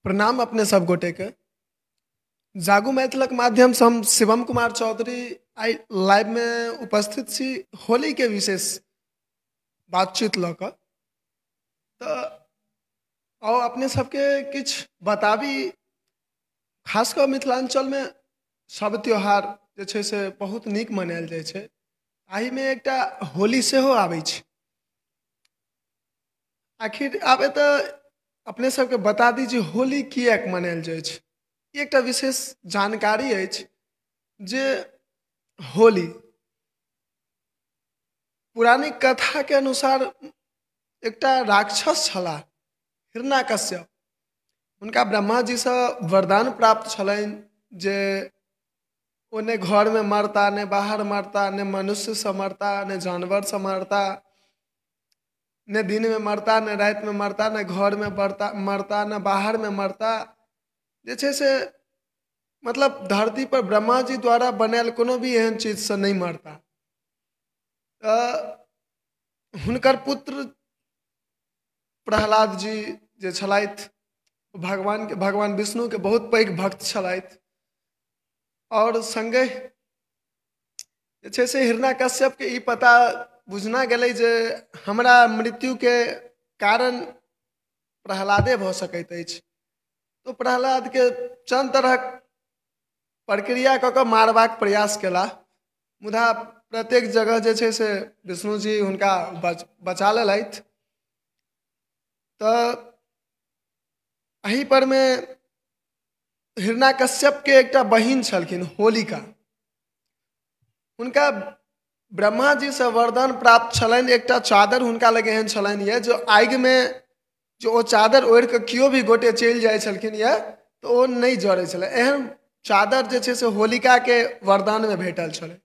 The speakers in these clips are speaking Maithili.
प्रणाम अपने सब गोटे के। जागू मैथिलक माध्यम से हम शिवम कुमार चौधरी आइ लाइव में उपस्थित छी होली के विशेष बातचीत लऽ कऽ। तऽ आउ अपने सबके किछु बताबी, खास कऽ मिथिलाञ्चलमे सब त्योहार जे छै से बहुत नीक मनायल जाइ छै, एहिमे एकटा होली सेहो आबै छै। आखिर आब एतऽ अपने सबके बता दी जे होली किएक मनायल जाइ छै। एकटा विशेष जानकारी अछि जे होली पुरानी कथा के अनुसार एकटा राक्षस छलाह हिरण्यकश्यप, हुनका ब्रह्मा जी से वरदान प्राप्त छलनि जे ओ ने घर में मरता, ने बाहर मरता, ने मनुष्य से मरता, ने जानवर से मरता, ने दिन में मरता, ने रात में मरता, ने घर में मरता, ने बाहर में मरता। जे छै से मतलब धरती पर ब्रह्मा जी द्वारा बनायल कोनो भी एहन चीजसँ नहि मरता। तऽ हुनकर पुत्र प्रहलाद जी जे छलथि भगवान विष्णुके बहुत पैघ भक्त छलथि और संगहि जे छै से हिरण्यकश्यपके ई पता बुझना गेलै जे हमरा मृत्युके कारण प्रहलादे भऽ सकैत अछि। तो प्रहलादके चंद तरहक प्रक्रिया कऽ कऽ मारबाक प्रयास केला, मुदा प्रत्येक जगह जे छै से विष्णु जी हुनका बचा लेलथि। तऽ एहि परमे हिरण्यकश्यपके एकटा बहिन छलखिन होलिका, हुनका ब्रह्मा जी से वरदान प्राप्त छलनि। एकटा चादर हुनका लग एहन छलनि यऽ जो आगिमे जो ओ चादर ओढ़ि कऽ केओ भी गोटे चलि जाइ छलखिन यऽ तऽ ओ नहि जरै छलै। एहन चादर जे छै से होलिकाके वरदानमे भेटल छलै।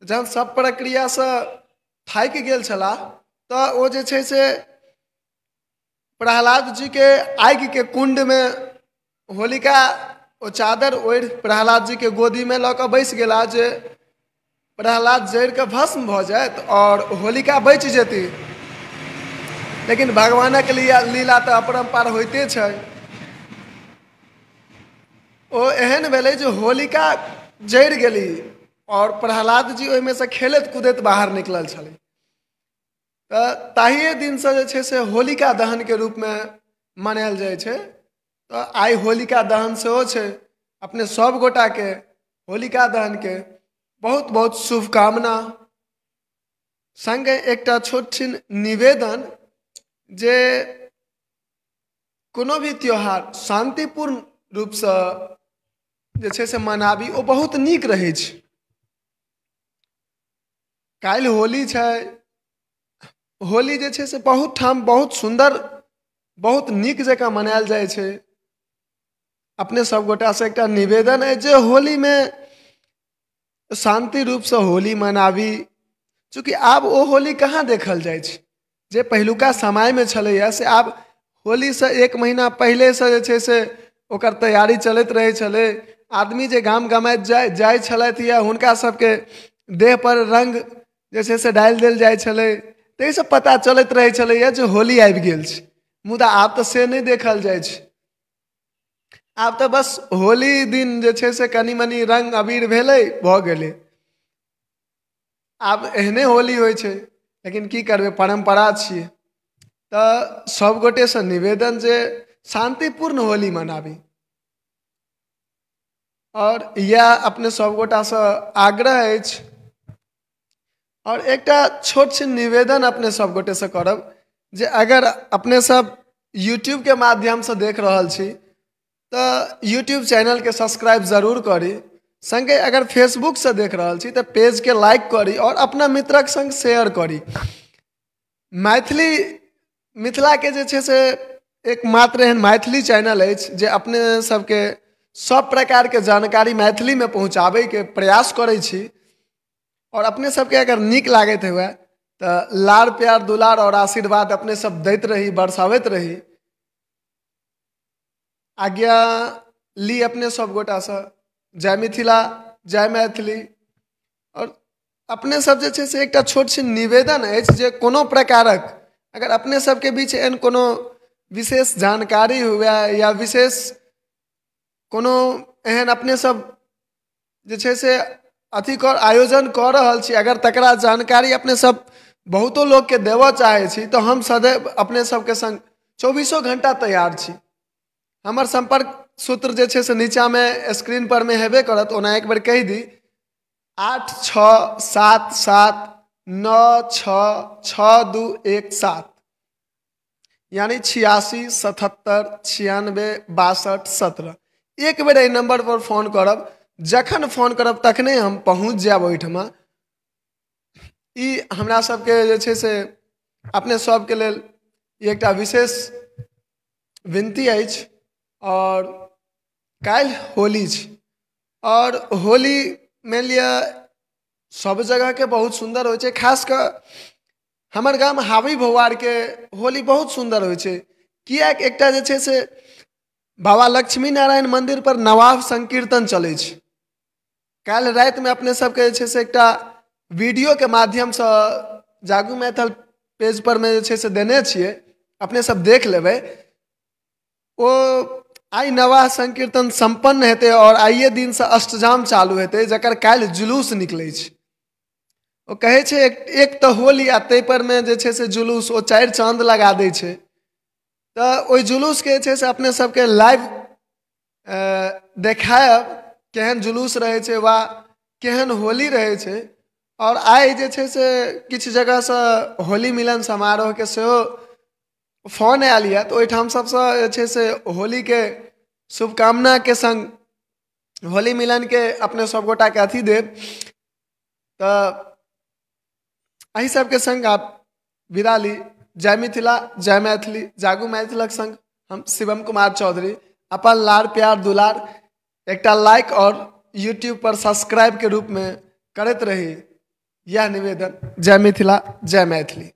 जहन सब प्रक्रियासँ थाकि गेल छलाह तऽ ओ जे छै से प्रहलाद जीके आगिके कुण्डमे होलिका ओ चादर ओढ़ि प्रहलाद जीके गोदीमे लऽ कऽ बैसि गेला जे प्रहलाद जरि कऽ भस्म भऽ जायत और होलिका बचि जेती। लेकिन भगवानक लीला तऽ अपरम्पार होइते छै। ओ एहन भेलै जे होलिका जरि गेली और प्रहलाद जी ओहिमे से खेलैत कूदैत बाहर निकलल छलै। तऽ ताहिए दिनसँ जे छै से होलिका दहनके रूपमे मनायल जाइ छै। तऽ आइ होलिका दहन सेहो छै। अपने सब गोटाके होलिका दहनके बहुत बहुत शुभकामना। संगे एकटा छोट छिन निवेदन जे कोनो भी त्योहार शांतिपूर्ण रूपसँ जे छै से मनाबी, ओ बहुत नीक रहै छै। काल्हि होली छै। होली जे छै से बहुत ठाम बहुत सुन्दर बहुत नीक जकाँ मनायल जाइ छै। अपने सब गोटासँ एकटा निवेदन अछि जे होलीमे शांति रूपसँ होली मनाबी। चूँकि आब ओ होली कहाँ देखल जाइ छै जे पहिलुका समयमे छलैए, से आब होलीसँ एक महीना पहिलेसँ जे छै से ओकर तैयारी चलैत रहै छलै। आदमी जे गाम गमाइत जाइ छलथि या हुनका सबके देह पर रङ्ग जे छै से डालि देल जाइ छलै, ताहिसँ पता चलैत रहै छलैए जे होली आबि गेल छै। मुदा आब तऽ से नहि देखल जाइ छै। आब तऽ बस होली दिन जे छै से कनि मनि रङ्ग अबीर भेलै, भऽ गेलै। आब एहने होली होइ छै। लेकिन की करबै, परम्परा छियै। तऽ सब गोटेसँ निवेदन जे शांतिपूर्ण होली मनाबी। और इएह अपने सब गोटासँ आग्रह अछि। और एकटा छोट छिन निवेदन अपने सब गोटेसँ करब जे अगर अपने सब यूट्यूबके माध्यमसँ देख रहल छी तऽ यूट्यूब चैनलके सब्सक्राइब जरूर करी। संगे अगर फेसबुकसँ देख रहल छी तऽ पेजके लाइक करी और अपना मित्रक संग शेयर करी। मैथिली मिथिलाके जे छै से एकमात्र एहन मैथिली चैनल अछि जे अपने सबके सब प्रकारके जानकारी मैथिलीमे पहुँचाबैके प्रयास करै छी। और अपने सबके अगर नीक लागैत हुए तऽ लाड़ प्यार दुलार और आशीर्वाद अपने सब दैत रही, बरसाबैत रही। आज्ञा ली अपने सब गोटासँ। जय मिथिला, जय मैथिली। और अपने सब जे छै से एकटा छोट छिन निवेदन अछि जे कोनो प्रकारक अगर अपने सबके बीच एहन कोनो विशेष जानकारी हुए या विशेष कोनो एहन अपने सब जे छै से अथी कर आयोजन कऽ रहल छी, अगर तकरा जानकारी अपने सब बहुतो लोकके देबऽ चाहै छी तऽ हम सदैव अपने सबके संग 24 घंटा तैयार छी। हमर संपर्क सूत्र जे छै से नीचाँमे स्क्रीन पर मे हेबे करत, ओना एक बेर कहि दी 8 6 7 7 9 6 6 2 1 7, यानी 86 77 96 62 17। एक बेर एहि नंबर पर फोन करब, जखन फोन करब तखने हम पहुँच जायब ओहिठमा। ई हमरा सबके जे छै से अपने सबके लेल एकटा विशेष विनती अछि। और काल्हि होली छै और होली मानि लिअ सब जगहके बहुत सुन्दर होइ छै, खास कऽ हमर गाम हावी भौआरके होली बहुत सुन्दर होइ छै। किएक एकटा जे छै से बाबा लक्ष्मी नारायण मंदिर पर नवाब संकीर्तन चलै छै। काल्हि रातिमे अपने सबके जे छै से एकटा वीडियोके माध्यमसँ जागू मैथिल पेज पर मे जे छै से देने छियै, अपने सब देख लेबै। ओ आइ नवाह संकीर्तन सम्पन्न हेतै और आइए दिनसँ अष्टजाम चालू हेतै, जकर काल्हि जुलूस निकलै छै। ओ कहै छै एक तऽ होली आ ताहि पर मे जे छै से जुलूस, ओ 4 चाँद लगा दै छै। तऽ ओहि जुलूसके जे छै से अपने सबके लाइव देखायब केहन जुलूस रहै छै वा केहन होली रहै छै। और आइ जे छै से किछु जगहसँ होली मिलन समारोहके सेहो फोन आयल यऽ, तऽ ओहिठाम सबसँ जे छै से होलीके शुभकामनाके संग होली मिलनके अपने सब गोटाके अथी देब। तऽ एहि सबके संग आप विदा ली। जय मिथिला, जय मैथिली। जागू मैथिलक संग हम शिवम कुमार चौधरी। अपन लार प्यार दुलार एकटा लाइक और यूट्यूब पर सब्सक्राइब के रूप में करैत रही, यह निवेदन। जय मिथिला, जय मैथिली।